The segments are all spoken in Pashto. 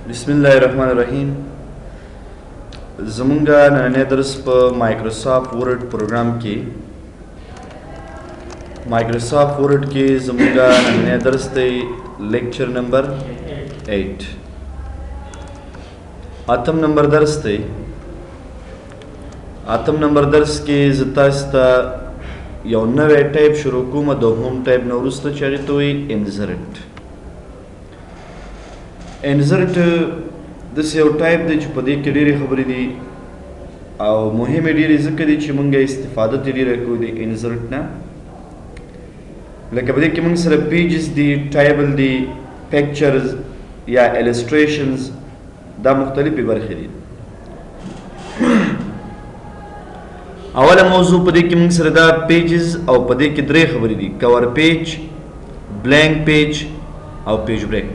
بسم الله الرحمن الرحیم. زمونږ نننی درس په مایکروسافټ ورډ پروګرام کې، مایکروسافټ ورډ کې زمونږ نننی درس دی لیکچر نمبر 8، اتم نمبر درس دی. اتم نمبر درس کې زه تاسو ته یو نوی ټایپ شروع کوم د هوم ټایپ نه وروسته، چې هغې ته وایي انزرټ. انزرټ داسې یو ټایپ دی چې په دې کې ډېرې خبرې دي او مهمې ډېرې ځکه دي چې موږ استفاده ترې ډېره کوو د انزرټ نه. لکه په دې کې موږ سره پیجز دي، ټایبل دي، پکچرز یا السټریشنز، دا مختلفې برخې دي. اوله موضوع په دې کې موږ سره دا پیجز، او په دې کې درې خبرې دي: کور پیج، بلانک پیج او پیج بریک.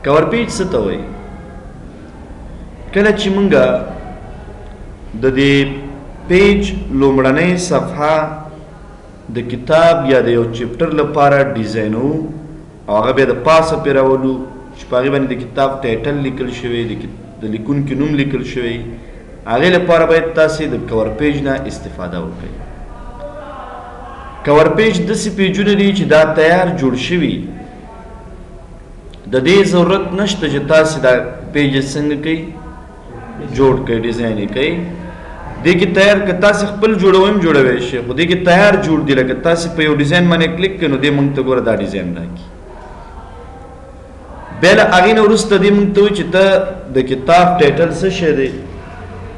کور پیج څه ته وایي؟ کله چې موږ د دې پیج لومړنۍ صفحه د کتاب یا د یو چپټر لپاره ډیزاینو او هغه بیا د پاسه پرې راولو چې په هغې باندې د کتاب ټایټل لیکل شوی، د لیکونکي نوم لیکل شوی، هغې لپاره باید تاسې د کور پیج نه استفاده وکړئ. کور پیج داسې پیجونه دي چې دا تیار جوړ شوي، د دې ضرورت نشته چې تاسې دا پیج څنګه کوئ، جوړ کړئ، ډیزاین یې کړئ. دې کې تیار، که تاسې خپل جوړوئ هم جوړوی شئ، خو دې کې تیار جوړ دي. لکه تاسې په یو ډیزاین باندې کلیک کړئ نو دې موږ ته ګوره دا ډیزاین راکړي. بیا له هغې نه وروسته دې موږ ته وایي چې ته د کتاب ټایټل څه شی دی،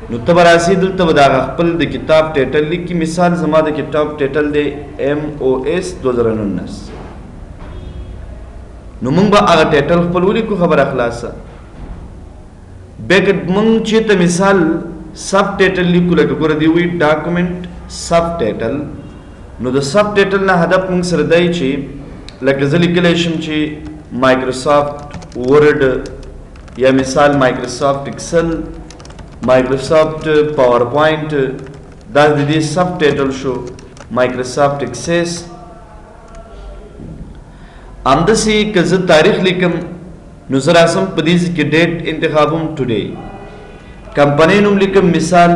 نو ته به راځې دلته به د هغه خپل د کتاب ټایټل لیکي. مثال زما د کتاب ټایټل دی ایم او اس 2019، نو موږ به هغه ټایټل خپل ولیکو، خبره خلاصه. بیا که موږ چېرته مثال سب ټایټل لیکو، لکه ګوره دی وایي ډاکومنټ سب ټایټل، نو د سب ټایټل نه هدف موږ سره دی چې لکه زه لیکلی شم چې مایکروسافټ ورډ یا مثال مایکروسافټ اکسل، مایکروسافټ پاورپوینټ، دا د دې سب ټایټل شو، مایکروسافټ اکسس. همداسې که زه تاریخ لیکم نو زه راسم په دې ځای کې ډیټ انتخابوم، ټوډی. کمپنۍ نوم لیکم، مثال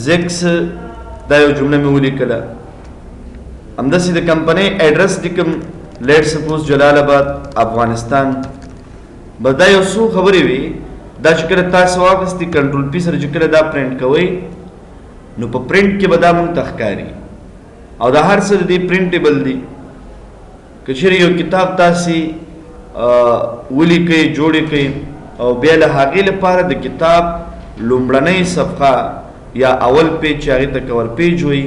زکس، دا یو جمله مې ولیکله. همداسې د کمپنۍ اډرس لیکم، لیټ سپوز جلال آباد، افغانستان. بس دا یو څو خبرې وي. دا چې کله تاسو واخیستې کنټرول پی سره چې کله دا پرنټ کوئ نو په پرنټ کې به دا مونږ ته ښکاري او دا هر څه د دې پرنټیبل دي. که چېرې یو کتاب تاسې ولیکئ، جوړ یې کړئ او بیا له هغې لپاره د کتاب لومړنۍ صفحه یا اول پیج چې هغې ته کور پیج وایي،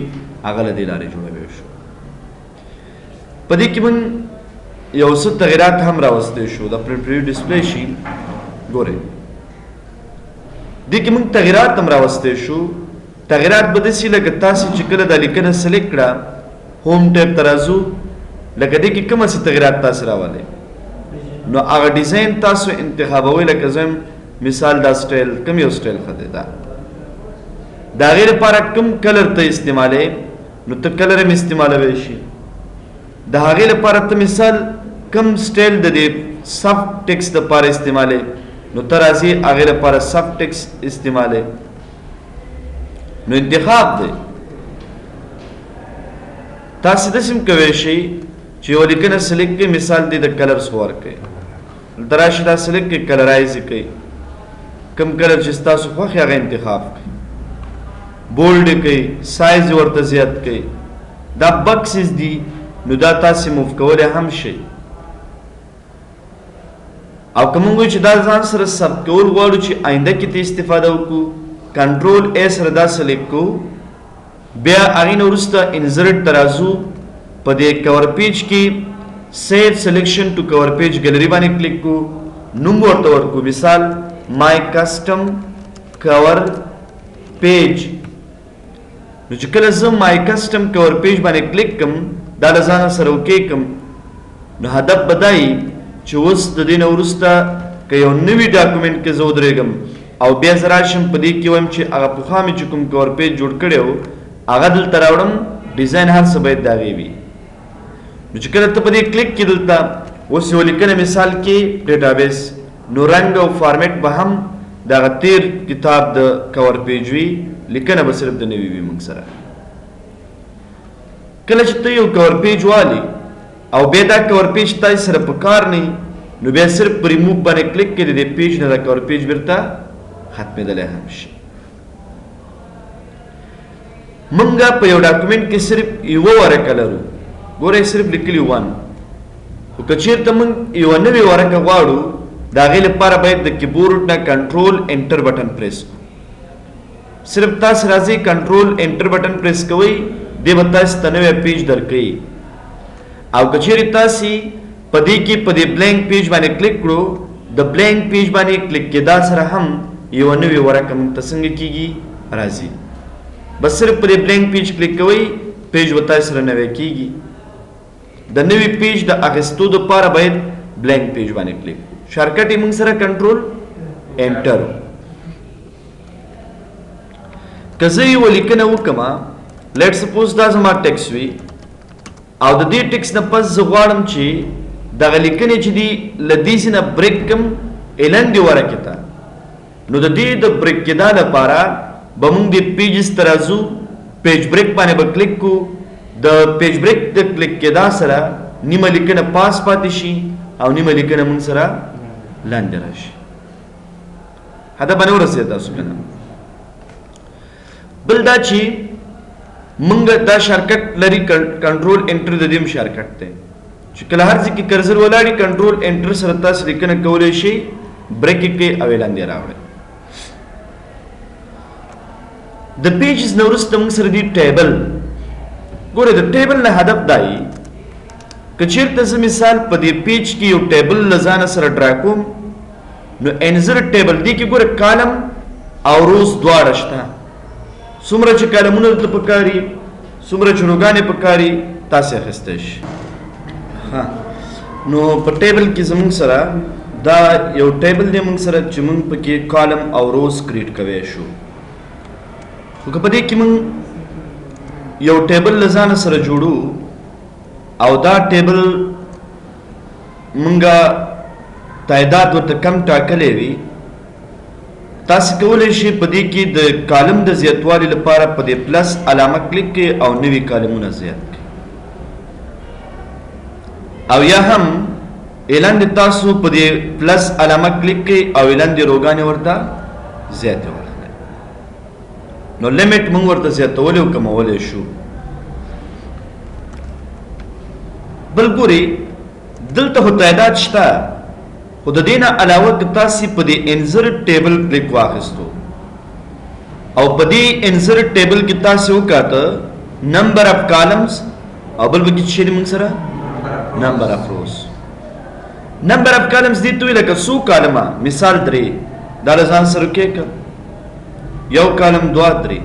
هغه له دې لارې جوړوی شو. په دې کې موږ یو څه تغیرات هم راوستی شو. د پرنټ پریویو ډیسپلی شي، ګورئ دې کې موږ تغیرات هم راوستی شو. تغیرات به داسې لکه تاسې چې کله دا لیکنه سلیکټ کړه، هوم ټیب ته راځو، لکه دې کې کوم څه تغیرات تاسو راولئ نو هغه ډیزاین تاسو انتخابوئ. لکه زه مثال دا سټایل، کوم یو سټایل ښه دی، دا د هغې لپاره کوم کلر ته استعمالوې نو ته کلر هم استعمالوی شي. د هغې لپاره ته مثال کوم سټایل د دې سب ټیکس لپاره استعمالوې نو ته راځې هغې لپاره سب ټیکس استعمالوې، نو انتخاب دی. تاسو داسې هم کوی شئ چې یوه لیکنه سلیکټ کړئ، مثال دې د کلرز خو ورکړئ، دلته راشئ دا سلیکټ کړئ، کلرایز یې کړئ، کوم کلر چې ستاسو خوښ هغه انتخاب کړئ، بولډ یې کړئ، سایز یې ورته زیات کړئ. دا بکسز دي نو دا تاسې موف کولی هم شئ. او که موږ چې دا ځان سره ثبت کول غواړو چې آینده کې ته استفاده وکړو، کنټرول ای سره دا سلیکټ کو، بیا هغې نه وروسته انزرټ ته راځو، په دې کور پیج کې سیو سلیکشن ټو کور پیج ګیلری باندې کلیک کو، نوم ورته ورکو، مثال مای کسټم کور پیج. نو چې کله زه مای کسټم کور پیج باندې کلیک کوم، دا له ځانه سره اوکې کوم، نو هدف به دا وي چې اوس د دې نه وروسته که یو نوي ډاکومنټ کې زه ودرېږم او بیا زه راشم په دې کې وایم چې هغه پخوا مې چې کوم کور پیج جوړ کړی و هغه دلته راوړم، ډیزاین هر څه باید د هغې وي. نو چې کله ته په دې کلیک کې دلته اوس یو لیکنه مثال کې ډیټابیس، نو رنګ او فارمیټ به هم دغه تیر کتاب د کور پیج وي، لیکنه به صرف د نوي وي. موږ سره کله چې ته یو کور پیج والی او بیا دا کور پیج تاسو سره پکار نه، نو بیا صرف پر ریموو باندې کلیک کړئ، د پیج نه دا کور پیج بیرته ختمېدلی هم شي. مونږه په یو ډاکومنټ کې صرف یوه ورقه لرو، ګورئ صرف لیکلي 1، خو که چېرته مونږ یوه نوې ورقه غواړو، د هغې لپاره باید د کیبورډ نه کنټرول انټر بټن پریس کړو. صرف تاسو راځئ، کنټرول انټر بټن پریس کوئ، دی به تاسو ته نوی پیج درکوي. او که چیرې تاسو په دې کې په دې بلانک پیج باندې کلیک کړو، د بلانک پیج باندې کلیک کېدا سره هم یوه نوې ورقه موږ ته څنګه کیږي راځي. بس صرف په دې بلانک پیج کلیک کوئ، پیج به تاسو سره نوی کیږي. د نوي پیج د اخیستو دپاره باید بلانک پیج باندې کلیک کړو. شارټکټ یې موږ سره کنټرول انټر. که زه یوه لیکنه وکړم، لیټ سپوز دا زما ټیکس وي، او د دې ټیکس نه پس زه غواړم چې دغه لیکنې چې دي له دې ځای نه بریک کړم الاندې ورقې ته، نو د دې د بریک کېدا لپاره به موږ دې پیجز ته راځو، پیج بریک باندې به کلیک کو. د پیج بریک د کلیک کېدا سره نیمه لیکنه پاس پاتې شي او نیمه لیکنه موږ سره لاندې راشي. هدف باندې ورسېد تاسو که نه؟ بل دا چې مونږ دا شارټکټ لري، کنټرول انټر، د دې هم شارټکټ دی چې کله هر ځای کې کرزر ولاړي، کنټرول انټر سره تاسو لیکنه کولی شئ، بریک یې کړئ او یې لاندې راوړئ. د پیجز نه وروسته موږ سره دی ټیبل. ګوره، د ټیبل نه هدف دا دی که چیرته زه مثال په دې پیج کې یو ټیبل له ځانه سره ډرا کوم، نو انزرټ ټیبل دی کې ګوره کالم او روز دواړه شته. څومره چې کالمونه درته پکاري، څومره چې روګانې پکاري، تاسې اخیستی شئ. ها، نو په ټیبل کې زموږ سره دا یو ټیبل دی موږ سره چې موږ پکې کالم او روز کریټ کوی شو. خو که په دې کې موږ یو ټیبل له ځانه سره جوړو او دا ټیبل مونږه تعداد ورته کم ټاکلی وي، تاسو کولی شئ په دې کې د کالم د زیاتوالي لپاره په دې پلس علامه کلیک کړئ او نوي کالمونه زیات کړئ، او یا هم اعلان تاسو په دې پلس علامه کلیک کړئ او اعلان دې روګانې ورته زیاتې ورکړئ. نو لیمیټ مونږ ورته زیاتولی او کمولی شو. بل ګوري، دلته خو تعداد شته، خو د دې نه علاوه که تاسې په دې انزرټ ټیبل کلیک واخیستو او په دې انزرټ ټیبل کې تاسې وکاته نمبر اف کالمز او بل پکې څه دی موږ سره نمبر اف روز. نمبر اف کالمز دې ته وي لکه څو کالمه، مثال درې، دا له ځان سره کېکه یو کالم، دوه، درې،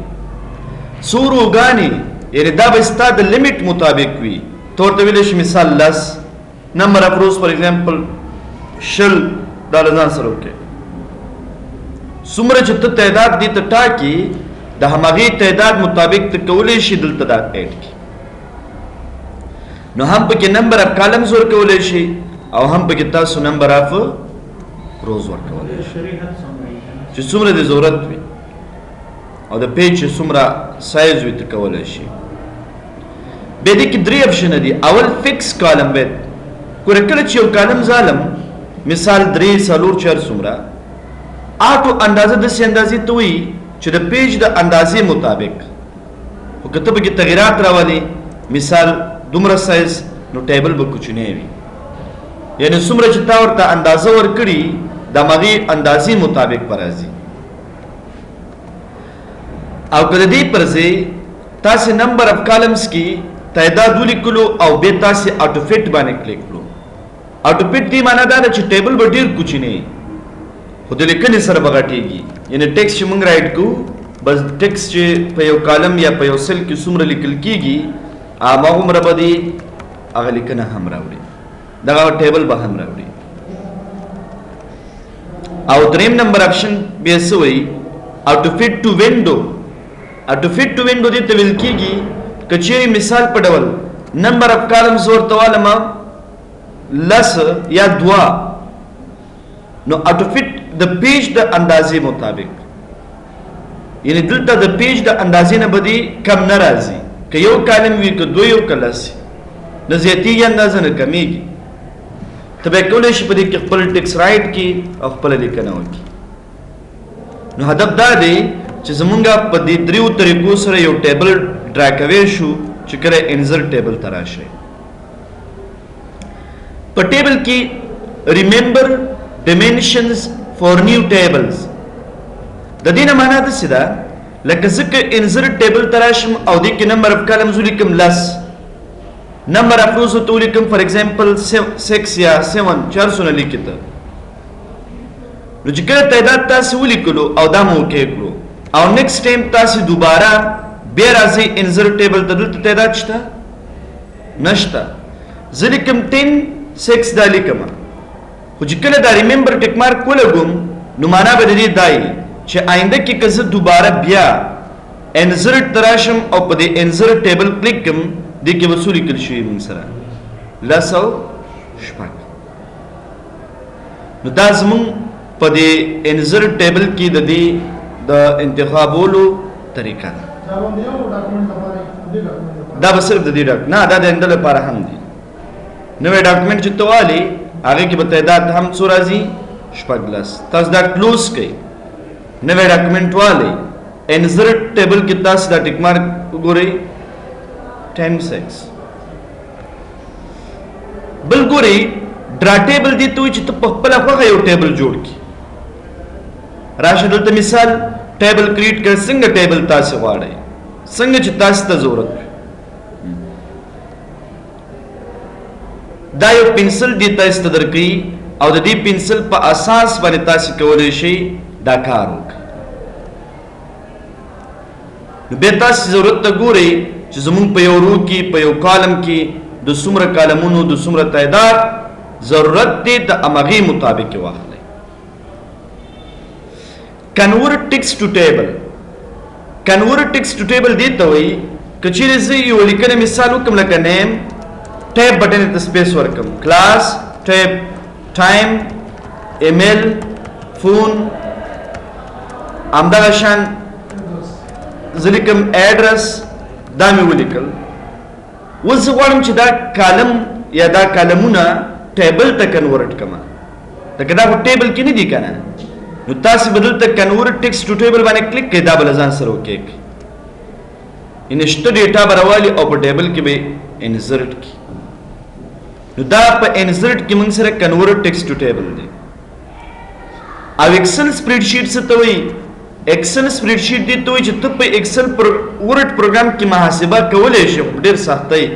څو روګانې، یعنی دا به ستا د لیمیټ مطابق وي. ته ورته ویلی شي مثال 10، نمبر اف روز فار ایگزامپل 20، دا له ځان سره وکړې. څومره چې ته تعداد دې ته ټاکې، د هماغې تعداد مطابق ته کولی شي دلته دا اډ کړي. نو هم پکې نمبر اف کالمز ورکولی شي او هم پکې تاسو نمبر اف روز ورکولی شي چې څومره د ضرورت وي او د پیج چې څومره سایز وي ته کولی شي. بیا دې کې درې اپشنه دي. اول فکس کالم ویت. ګوره، کله چې یو کالم ظالم مثال درې، څلور، چار، څومره آټو اندازه داسې اندازې ته وایي چې د پیج د اندازې مطابق، خو که ته پکې تغیرات راولې، مثال دومره سایز، نو ټیبل به کوچنی وي. یعنی څومره چې تا ورته اندازه ورکړي، د هماغې اندازې مطابق به راځي. او که د دې پر ځای تاسې نمبر اف کالمز کې تعداد ولیکلو او بیا تاسې آټو فټ باندې کلیک کړو، آټو فټ دې معنا دا ده چې ټیبل به ډېر کوچنی، خو د لیکنې سره به غټېږي. یعنی ټیکس چې موږ رایټ کوو، بس ټیکس چې په یو کالم یا په یو سل کې څومره لیکل کېږي، هماغومره به دې هغه لیکنه هم راوړي، دغه ټیبل به هم راوړي. او دریم نمبر اپشن بیا څه وایي؟ آټو فټ ټو وینډو. آټو فټ ټو وینډو دې ته ویل کېږي که چیرې مثال په ډول نمبر اف کالمز ورته والم لس یا دوه، نو اټوفټ د پیج د اندازې مطابق، یعنی دلته د پیج د اندازې نه به دې کم نه راځي، که یو کالم وي که دوه یو که لس، نه زیاتېږي اندازه نه کمیږي. ته به کولی شي په دې کې خپل ټیکس رایټ کې او خپله لیکنه وکړي. نو هدف دا دی چې زمونږ په دې دریو طریقو سره یو ټیبل ډرا کوی شو چې کله انزرټ ټیبل ته راشي. په ټیبل کې ریممبر ډیمنشنز فار نیو ټیبلز، د دې نه معنا داسې ده لکه زه که انزرټ ټیبل ته راشم او دې کې نمبر اف کالمز ولیکم لس، نمبر اف روز ته ولیکم فار ایگزامپل 6 یا 7، چې هر څونه لیکې ته، نو چې کله تعداد تاسو ولیکلو او دا مو اوکې کړو او نیکسټ ټایم تاسو دوباره بیا راځئ انزرټ ټیبل ته، دلته تعداد شته نشته، زه لیکم 10 6 دا لیکم، خو چې کله دا ریممبر ټیک مارک ولګوم نو معنا به د دې دا وي چې آینده کې که زه دوباره بیا انزرټ ته راشم او په دې انزرټ ټیبل کلیک کړم، دې کې به څو لیکل شوي موږ سره لس او شپږ. نو دا زمونږ په دې انزرټ ټیبل کې د دې د انتخابولو طریقه ده. دا به صرف د دې ډاک نه، دا د آینده لپاره هم دی. نوی ډاکومنټ چې ته والي هغې کې به تعداد هم څو راځي؟ شپږ لس. تاسو دا کلوز کړئ، نوی ډاکومنټ والي، انزرټ ټیبل کې تاسو دا ټیک مارک وګورئ 10 6. بل ګورئ ډرا ټیبل دې ته وایي چې ته په خپله خوښه یو ټیبل جوړ کړي. راشه دلته مثال ټیبل کریټ کړه، څنګه ټیبل تاسو غواړئ، څنګه چې تاسو ته ضرورت وي. دا یو پنسل دی تاسو ته درکوي او د دې پنسل په اساس باندې تاسو کولی شئ دا کار وکړئ. نو بیا تاسو ضرورت ته ګورئ چې زمونږ په یو رو کې په یو کالم کې د څومره کالمونو د څومره تعداد ضرورت دی، د همغې مطابق یې واخلئ. کنورټ ټیکسټ ټو ټیبل، کنورټ ټیکسټ ټو ټیبل دې ته وایي که چیرې زه یو لیکنه مثال وکړم لکه نیم، ټیب بټن ته سپیس ورکم، کلاس، ټیب، ټایم، ایمیل، فون، همدغه شان زه لیکم ایډرس، دا مې ولیکل. اوس زه غواړم چې دا کالم یا دا کالمونه ټیبل ته کنورټ کړم، ځکه دا خو ټیبل کې نه دي که نه. نو تاسې به دلته کنورټ ټیکسټ ټو ټیبل باندې کلیک کړئ، دا به له ځان سره وکېږي، یعنې شته ډیټا به راوالي او په ټیبل کې به انزرټ کړي. نو دا په انزرټ کې موږ سره کنورټ ټیکسټ ټو ټیبل دی. او ایکسل سپریډ شیټ څه ته وایي؟ ایکسل سپریډ شیټ دې ته وایي چې ته په ایکسل پر ورډ پروګرام کې محاسبه کولی شې، خو ډېر سخته یې.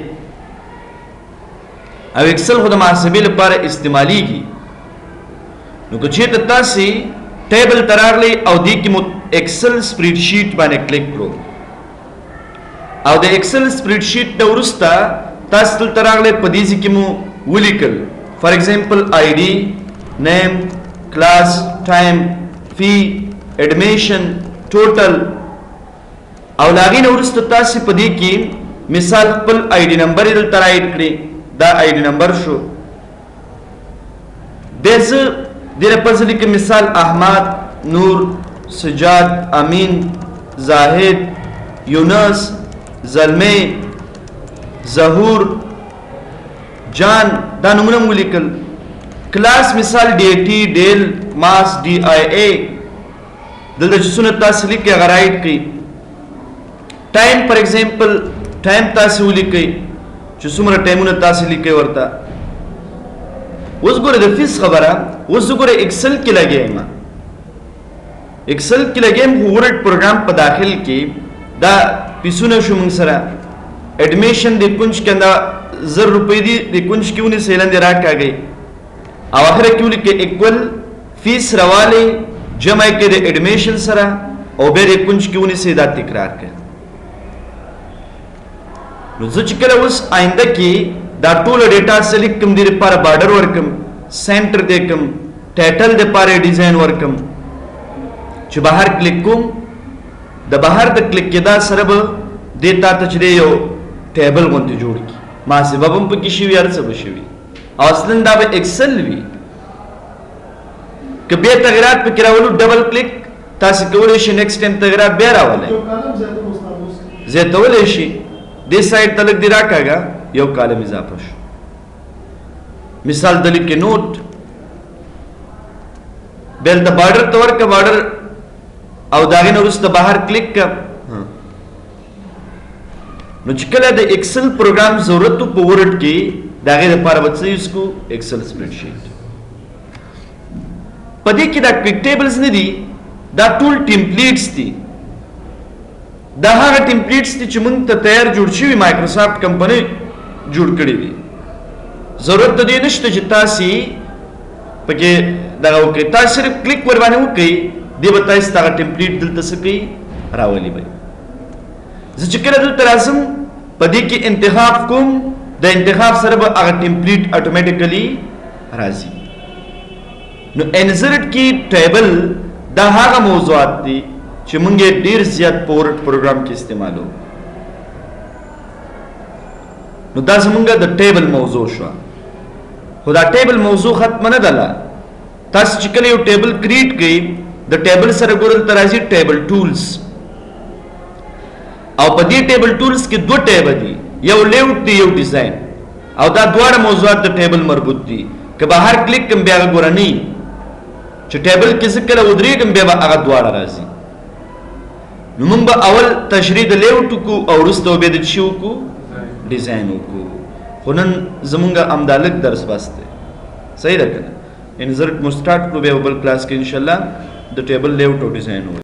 او ایکسل خو د محاسبې لپاره استعمالیږي. نو که چېرته تاسې ټیبل ته راغلئ او دې کې مو ایکسل سپریډ شیټ باندې کلیک کړو او د ایکسل سپریډ شیټ نه وروسته تاسو دلته راغلئ په دې ځای کې مو ولیکل فار ایگزامپل آی ډي، نیم، کلاس، ټایم، فی، اډمیشن، ټوټل، او له هغې نه وروسته تاسې په دې کې مثال خپل آی ډي نمبر یې دلته رایټ کړئ، دا آی ډي نمبر شو. بیا زه دې نه پس لیکم مثال احمد، نور، سجاد، امین، زاهد، یونس، زلمی، ظهور، جان، دا نومونه مو ولیکل. کلاس مثال ډي ټي، ډیل، ماس، ډي آی ای، دلته چې څونه تاسو لیکئ هغه رایټ کړئ. ټایم فار ایگزامپل ټایم تاسو ولیکئ چې څومره ټایمونه تاسو لیکئ ورته. اوس ګوره د فیس خبره، اوس زه ګوره ایکسل کې لګیا یم، ایکسل کې لګیا یم، خو ورډ پروګرام په داخل کې دا فیسونه شو موږ سره. اډمیشن د کونج کې دا 1000 روپۍ دي، د کونج کې ونیسئ، لاندې راکاږئ او اخره کې ولیکئ ایکول فیس راوالی، جمع یې کړئ د اډمیشن سره او بیا د کونج کې ونیسئ، دا تکرار کړئ. نو زه چې کله اوس آینده کې دا ټوله ډیټا سلیکټ کړم، دې لپاره بارډر ورکم، سنټر دې کم، ټایټل دې لپاره ډیزاین ورکم، چې بهر کلیک کوم، د بهر د کلیک کېدا سره به دې تا ته چې دی یو ټیبل غوندې جوړ کړي، محاسبه به هم پکې شوي، هر څه به شوي. او اصلا دا به ایکسل وي. که بیا تغیرات پکې راولو، ډبل کلیک تاسو کولی شئ نیکسټ ټایم تغیرات بیا راولئ. یو کالم زیاتوم استاد اوس. زیاتولی شي. دې سایډ ته لږ دې راکاږه، یو کالم اضافه شو. مثال د لیکې نوټ، بیا دلته بارډر ته ورکه بارډر، او د هغې نه وروسته بهر کلیک که. نو چې کله د ایکسل پروګرام ضرورت په ورډ کې، د هغې لپاره به څه یوز کو؟ ایکسل سپریډ شیټ. په دې کې دا کویک ټیبلز نه دي، دا ټول ټیمپلیټس دي. دا هغه ټیمپلیټس دي چې موږ ته تیار جوړ شوي، مایکروسافټ کمپنۍ جوړ کړي دي. ضرورت د دې نشته چې تاسو پکې دغه وکړئ، تاسو صرف کلیک ور باندې وکړئ، دی به تاسو ته هغه ټیمپلیټ دلته څه کوي؟ راولي به. زه چې کله دلته راځم، په دې کې انتخاب کوم، د انتخاب سره به هغه ټیمپلیټ اتوماتیکلی راځي. نو انزرټ کې ټیبل دا هغه موضوعات دي چې موږ یې ډیر زیات په ورډ پروګرام کې استعمالو. نو دا زمونږ د ټیبل موضوع شوه، خو دا ټیبل موضوع ختمه نه ده. تاسو چې کله یو ټیبل کریټ کړئ، د ټیبل سره ګورل ته راځي ټیبل ټولز، او په دې ټیبل ټولز کې دوه ټیب دي، یو لیوټ دی، یو ډیزاین، او دا دواړه موضوعات د ټیبل مربوط دي. که به هر کلیک کوم، بیا هغه ګوره نه، چې ټیبل کې زه کله ودرېږم، بیا به هغه دواړه راځي. نو موږ به اول تشریح د لیوټ وکړو او وروسته به بیا د څه وکړو؟ ډیزاین وکړو. خو نن زمونږ همدا لږ درس بس دی، صحیح ده که نه؟ انزرټ مو سټارټ کړو، بیا به بل کلاس کې انشاءالله د ټیبل لیوټ او ډیزاین ووایو.